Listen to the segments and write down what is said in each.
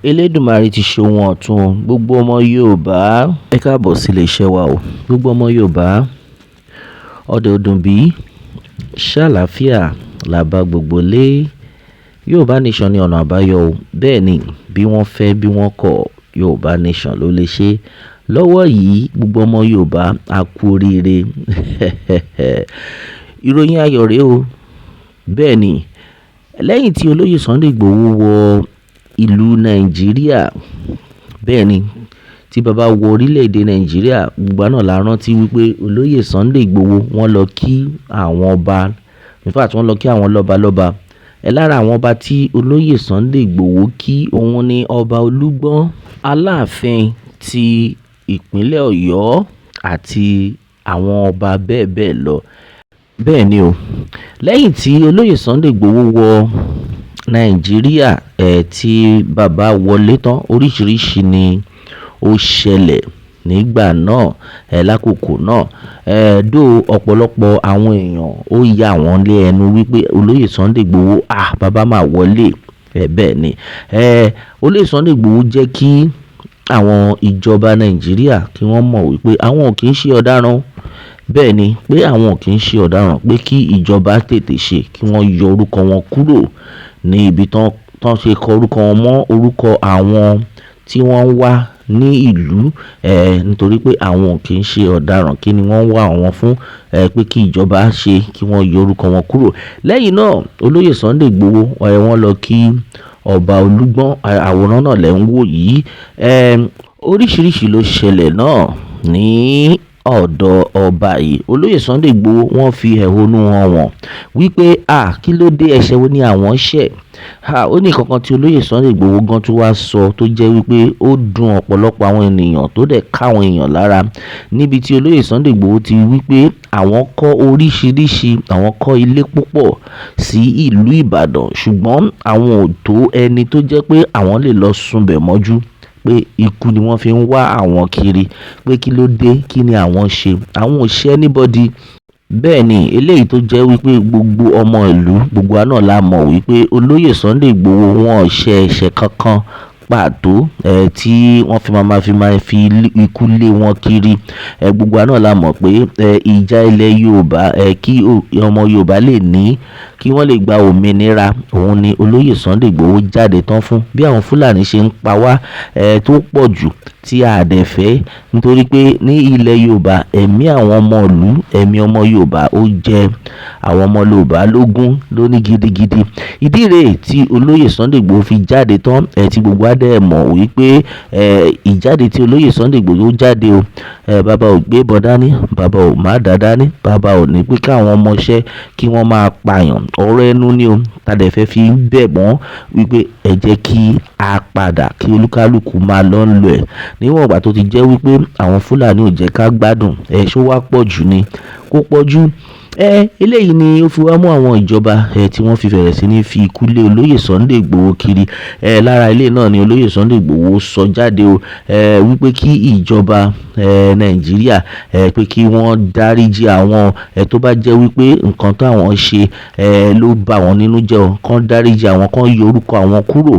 Elédùmarè ti ṣe ohun ọ̀tun o, gbogbo ọmọ Yorùbá, ẹ káàbọ̀ sí iléeṣẹ́ wa o. Gbogbo ọmọ Yorùbá, ọdẹ ọdún bí, ṣàlàáfíà là bá gbogbo lé. Yorùbá Nation ní ọ̀nà àbáyọ o. Bẹ́ẹ̀ ni, bí wọ́n fẹ́ bí wọ́n kọ̀, Yorùbá Nation ló lè ṣe. Lọ́wọ́ yìí, gbogbo ọmọ Yorùbá a kú oríire. Ìròyìn ayọ̀ rèé o. Bẹ́ẹ̀ ni, lẹ́yìn tí olóyè Sunday Igboho wọ ìlú Nàìjíríà, bẹ́ẹ̀ ni, tí baba wọ orílẹ̀-èdè Nàìjíríà, gbogbo wa náà la rántí wípé olóyè Sunday Igboho wọ́n lọ kí àwọn ọba, in fact wọ́n lọ kí àwọn lọ́balọ́ba. Ẹ lára àwọn ọba tí olóyè Sunday Igboho kí òun ni ọba Olúgbọ́n, Aláàfin ti ìpínlẹ̀ Ọ̀yọ́ àti àwọn ọba bẹ́ẹ̀ bẹ́ẹ̀ lọ. Bẹ́ẹ̀ ni o, lẹ́yìn tí olóyè Sunday Igboho wọ Nàìjíríà, ẹ̀ tí bàbá wọlé tán, oríṣìíríṣìí ni ó ṣẹlẹ̀ nígbà náà, ẹ̀ lákòókò náà. Ẹ̀ dó ọ̀pọ̀lọpọ̀ àwọn èèyàn ó ya wọ́n lé ẹnu wípé olóyè Sunday Igboho, ah, bàbá máa wọlé. Ẹ̀ bẹ́ẹ̀ ni, ẹ̀ olóyè Sunday Igboho jẹ́ kí àwọn ìjọba Nàìjíríà kí wọ́n mọ̀ wípé àwọn ò kí ń ṣe ọ̀daràn. Bẹ́ẹ̀ ni, pé àwọn ò kí ń ṣe ọ̀daràn, pé kí ìjọba tètè ṣe kí wọ́n yọ orúkọ wọn kúrò ní ibi tán tán ṣe kọ orúkọ wọn mọ́ orúkọ àwọn tí wọ́n ń wá ní ìlú, ẹ̀ nítorí pé àwọn ò kí ń ṣe ọ̀daràn. Kí ni wọ́n ń wá àwọn fún? Ẹ̀ pé kí ìjọba ṣe kí wọ́n yọ orúkọ wọn kúrò. Lẹ́yìn náà, olóyè Sunday Igboho, ẹ̀ wọ́n lọ kí ọba Olúgbọ́n, àwòrán náà lẹ̀ ń wò yìí. Ẹ̀ oríṣìíríṣìí ló ṣẹlẹ̀ náà ní ọ̀dọ̀ ọba yìí. Olóyè Sunday Igboho wọ́n fi ẹ̀hónú hàn wọ́n wípé à kí ló dé, ẹ̀ṣẹ̀ wo ni àwọn ṣẹ̀? À ó ní nǹkan tí olóyè Sunday Igboho gan tún wá sọ tó jẹ́ wípé ó dùn ọ̀pọ̀lọpọ̀ àwọn ènìyàn tó dẹ̀ ká àwọn èèyàn lára. Níbi tí olóyè Sunday Igboho ti wípé àwọn kọ́ oríṣìíríṣìí, àwọn kọ́ ilé púpọ̀ sí ìlú Ìbàdàn, ṣùgbọ́n àwọn ò tó ẹni tó jẹ́ pé àwọn lè lọ sunbẹ̀ mọ́jú, pé ikú ni wọ́n fi ń wá àwọn kiri, pé kí ló dé, kí ni àwọn ṣe, àwọn ò ṣe anybody. Bẹ́ẹ̀ ni, eléyìí tó jẹ́ wípé gbogbo ọmọ ìlú, gbogbo wa náà la mọ̀ wípé olóyè Sunday Igboho wọn ò ṣe ẹ̀ṣẹ̀ kankan pàtó, ẹ̀ tí wọ́n fi máa fi ikú lé wọn kiri. Ẹ̀ gbogbo wa náà la mọ̀ pé ẹ̀ ìjà ilẹ̀ Yorùbá, ẹ̀ kí ọmọ Yorùbá lè ní kí wọ́n lè gba òmìnira, òun ni olóyè Sunday Igboho jáde tán fún. Bí àwọn Fúlàní ṣe ń pa wá, ẹ̀ tó pọ̀ jù tí a dẹ̀ fẹ́, nítorí pé ní ilẹ̀ Yorùbá ẹ̀mí àwọn ọmọ ìlú, ẹ̀mí ọmọ Yorùbá ó jẹ àwọn ọmọ Yorùbá lógún ló ní gidigidi. Ìdí rèé tí olóyè Sunday Igboho fi jáde tán, ẹ̀ tí gbogbo wa dẹ̀ mọ̀ wípé ẹ̀ ìjáde tí olóyè Sunday Igboho jáde o, ẹ̀ bàbá ò gbé ìbọn dání, bàbá ò má dà dání, bàbá ò ní pé káwọn ọmọọṣẹ́ kí wọ́n máa pààyàn. Ọ̀rọ̀ ẹnu ni o, ta dẹ̀ fẹ́ fi ń bẹ̀ wọ́n wípé ẹ jẹ́ kí a padà kí olúkálùkù máa lọ ń lọ ẹ̀. Níwọ̀n ìgbà tó ti jẹ́ wípé àwọn Fúlàní ò jẹ́ ká gbádùn, ẹ̀ ṣó wá pọ̀ jù ni, kó pọ̀ jù. Ẹ eléyìí ni ó fi wá mú àwọn ìjọba, ẹ̀ tí wọ́n fi bẹ̀rẹ̀ sí ní fi ikú lé olóyè Sunday Igboho kiri. Ẹ lára ilé náà ni olóyè Sunday Igboho sọ jáde o, ẹ wípé kí ìjọba, ẹ Nàìjíríà, ẹ pé kí wọ́n dáríjì àwọn, ẹ tó bá jẹ́ wípé nǹkan táwọn ṣe, ẹ ló bà wọ́n nínú jẹ́ o, kán dáríjì àwọn, kán yọ orúkọ àwọn kúrò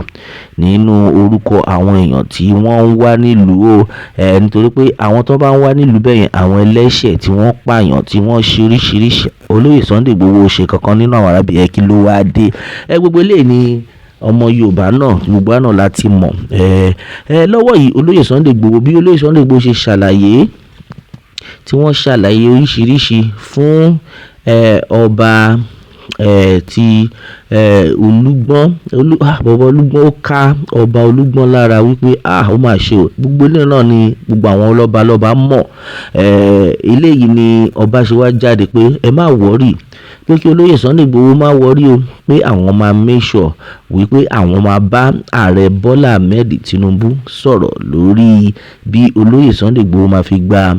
nínú orúkọ àwọn èèyàn tí wọ́n ń wá nílùú o. Ẹ nítorí pé àwọn tó bá ń wá nílùú bẹ́ẹ̀ yẹn, àwọn ẹlẹ́ṣẹ̀ tí wọ́n pààyàn, tí wọ́n ṣe oríṣìíríṣìí, olóyè Sunday Igboho ṣe kankan nínú àwọn arábìnrin, ẹ kí ló wá dé? Ẹ gbogbo eléyìí ni ọmọ Yorùbá náà, gbogbo wa náà la ti mọ̀. Ẹ ẹ lọ́wọ́ yìí olóyè Sunday Igboho, bí olóyè Sunday Igboho ṣe ṣàlàyé, tí wọ́n ṣàlàyé oríṣìíríṣìí fún ẹ ọba, ẹ ti ẹ Olúgbọ́n, Olú, ah, bàbá Olúgbọ́n, ó ká ọba Olúgbọ́n lára wípé ah ó mà ṣe o. Gbogbo eléyìí náà ni gbogbo àwọn lọ́balọ́ba mọ̀. Ẹ eléyìí ni ọba ṣe wá jáde pé ẹ má worry, pé kí olóyè Sunday Igboho má worry o, pé àwọn máa make sure wípé àwọn máa bá ààrẹ Bọ́lá Ahmed Tinubu sọ̀rọ̀ lórí bí olóyè Sunday Igboho máa fi gba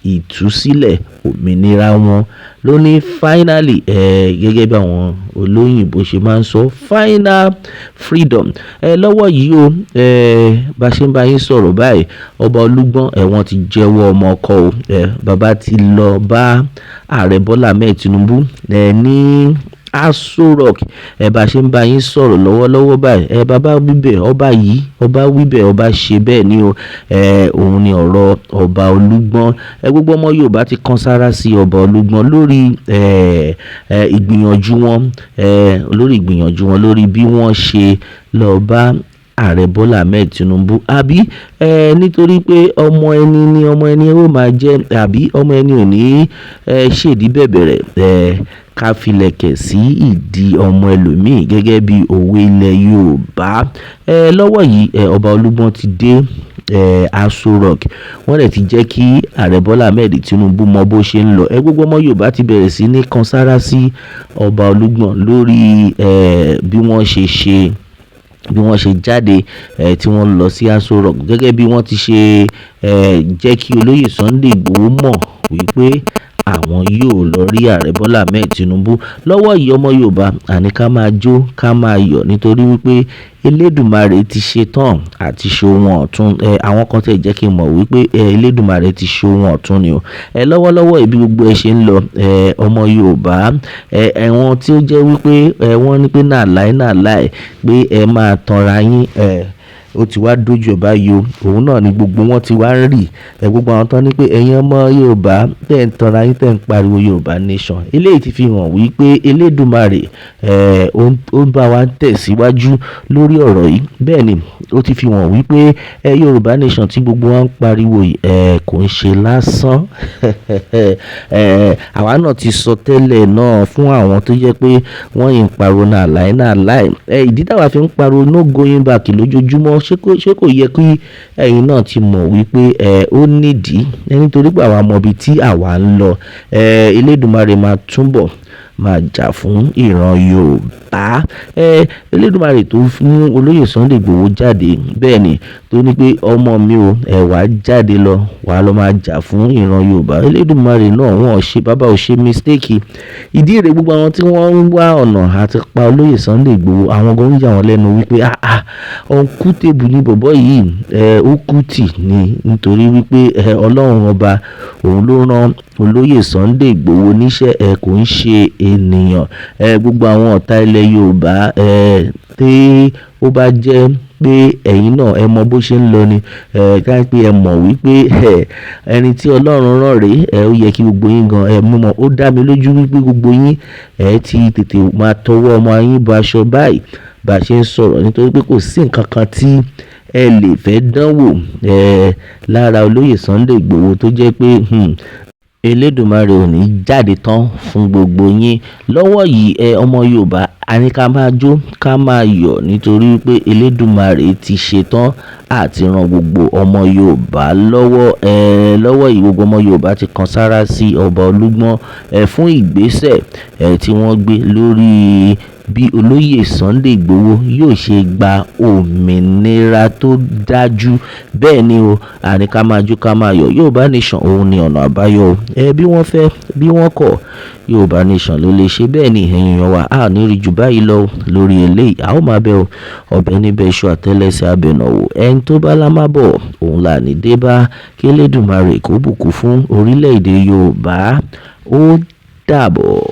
ìtúsílẹ̀ òmìnira wọn. Ló ní finally, ẹ gẹ́gẹ́ bí àwọn olóyìnbo ṣe máa ń sọ, final freedom. Ẹ lọ́wọ́ yìí o, ẹ bá ṣe ń bá yín sọ̀rọ̀ báyìí, ọba Olúgbọ́n, ẹ wọ́n ti jẹ́wọ́ ọmọ ọkọ o. Ẹ bàbá ti lọ bá ààrẹ Bọ́lá Ahmed Tinubu, ẹ ní Aso Rock. Ẹ bá ṣe ń bá yín sọ̀rọ̀ lọ́wọ́lọ́wọ́ báyìí, ẹ bàbá wíbẹ̀ ọba yìí, ọba wíbẹ̀ ọba ṣe bẹ́ẹ̀ ni o. Òun ni ọ̀rọ̀ ọba Olúgbọ́n. Gbogbo ọmọ Yorùbá ti kan sára sí ọba Olúgbọ́n lórí ìgbìyànjú wọn, lórí ìgbìyànjú wọn lórí bí wọ́n ṣe lọ bá Ààrẹ Bọ́lá Ahmed Tinubu, àbí nítorí pé ọmọ ẹni ni ọmọ ẹni ó máa jẹ́, àbí ọmọ ẹni ò ní ṣèdí bẹ̀bẹ̀rẹ̀ ká filẹ̀kẹ̀ sí ìdí ọmọ ẹlòmíì gẹ́gẹ́ bí òwe ilẹ̀ Yorùbá. Lọ́wọ́ yìí, ọba Olúgbọ́n ti dé Aso Rock. Wọ́n dẹ̀ ti jẹ́ kí Ààrẹ Bọ́lá Ahmed Tinubu mọ bó ṣe ń lọ. Gbogbo ọmọ Yorùbá ti bẹ̀rẹ̀ sí ní kan sára sí ọba Olúgbọ́n lórí bí wọ́n ṣe ṣe, bí wọ́n ṣe jáde tí wọ́n lọ sí Aso Rock, gẹ́gẹ́ bí wọ́n ti ṣe jẹ́ kí olóyè Sunday Igboho mọ̀ wípé àwọn yóò lọ rí Ààrẹ Bọ́lá Ahmed Tinubu. Lọ́wọ́ yìí, ọmọ Yorùbá, àní ká máa jó, ká máa yọ̀, nítorí wípé Elédùmarè ti ṣe tán àti ṣe ohun ọ̀tun. Àwọn kan tẹ̀ jẹ́ kí n mọ̀ wípé Elédùmarè ti ṣe ohun ọ̀tun ni o. Lọ́wọ́lọ́wọ́ ibi gbogbo ẹ ṣe ń lọ, ọmọ Yorùbá, ẹ̀wọ̀n tí ó jẹ́ wípé wọ́n ní pé náà láì náà láì pé ẹ máa tanra yín, ó ti wá dojú ẹ báyìí o. Òun náà ni gbogbo wọn ti wá ń rì. Gbogbo àwọn tán ní pé ẹ̀yin ọmọ Yorùbá tẹ̀ ń tanra yín, tẹ̀ ń pariwo Yorùbá nation. Eléyìí ti fi hàn wípé Elédùmarè ó ń bá wa tẹ̀síwájú lórí ọ̀rọ̀ yìí. Bẹ́ẹ̀ ni ó ti fi hàn wípé Yorùbá nation tí gbogbo wa ń pariwo yìí kò ń ṣe lásán. Àwa náà ti sọ tẹ́lẹ̀ náà fún àwọn tó jẹ́ pé wọ́n yìí ń pariwo náà láì náà láì. Ìdí táwa fi ń pariwo no going back lójoojúmọ́, ṣé kò yẹ kí ẹ̀yin náà ti mọ̀ wípé ó nídìí? Nítorí pé àwa mọ ibi tí àwa ń lọ. Elédùmarè máa túnbọ̀ máa jà fún ìran Yorùbá. Elédùmarè tó fún olóyè Sunday Igboho jáde, bẹ́ẹ̀ ni tó ní pé ọmọ mi o, ẹ wá jáde lọ, wá lọ máa jà fún ìran Yorùbá. Elédùmarè náà wọ́n ṣe, bàbá ò ṣe mistake. Ìdí rẹ̀, gbogbo àwọn tí wọ́n ń wá ọ̀nà àti pa olóyè Sunday Igboho, àwọn gan ń yà wọ́n lẹ́nu wípé untouchable ní bọ̀bọ́ yìí, ó kú tì ní, nítorí wípé Ọlọ́run ọba òun ló rán olóyè Sunday Igboho níṣẹ́, kò ń ṣe ènìyàn. Gbogbo àwọn ọ̀tá ilẹ̀ Yorùbá, tí ó bá jẹ́ pé ẹ̀yin náà ẹ mọ bó ṣe ń lọ ni, ká pé ẹ mọ̀ wípé ẹni tí Ọlọ́run rán rè, ó yẹ kí gbogbo yín gan ẹ mú mọ̀. Ó dá mi lójú wípé gbogbo yín ẹ ti tètè máa tọwọ́ ọmọ yín bọ aṣọ báyìí bá ṣe ń sọ̀rọ̀, nítorí pé kò sí nǹkan kan tí ẹ lè fẹ́ dánwò lára olóyè Sunday Igboho tó jẹ́ pé Elédùmarè ò ní jáde tán fún gbogbo yín. Lọ́wọ́ yìí, ọmọ Yorùbá, a ní ká máa jó, ká máa yọ̀, nítorí pé Elédùmarè ti ṣe tán àti ran gbogbo ọmọ Yorùbá lọ́wọ́. Lọ́wọ́ yìí, gbogbo ọmọ Yorùbá ti kan sára sí ọba Olúgbọ́n fún ìgbésẹ̀ tí wọ́n gbé lórí bí olóyè Sunday Igboho yóò ṣe gba òmìnira tó dájú. Bẹ́ẹ̀ ni o, àní ká máa jó, ká máa yọ̀. Yorùbá nation òun ni ọ̀nà àbáyọ o. Bí wọ́n fẹ́ bí wọ́n kọ̀, Yorùbá nation ló lè ṣe. Bẹ́ẹ̀ ni ẹ̀yin èèyàn wa, a ò ní rí ju báyìí lọ lórí eléyìí. A ó máa bẹ o, ọbẹ̀ níbẹ̀ iṣu àtẹ́lẹsẹ̀ abẹnáwò. Ẹni tó bá lá má bọ̀, òun là ní dé bá. Kí Elédùmarè kó bùkún fún orílẹ̀-èdè Yorùbá. Ó dàbọ̀.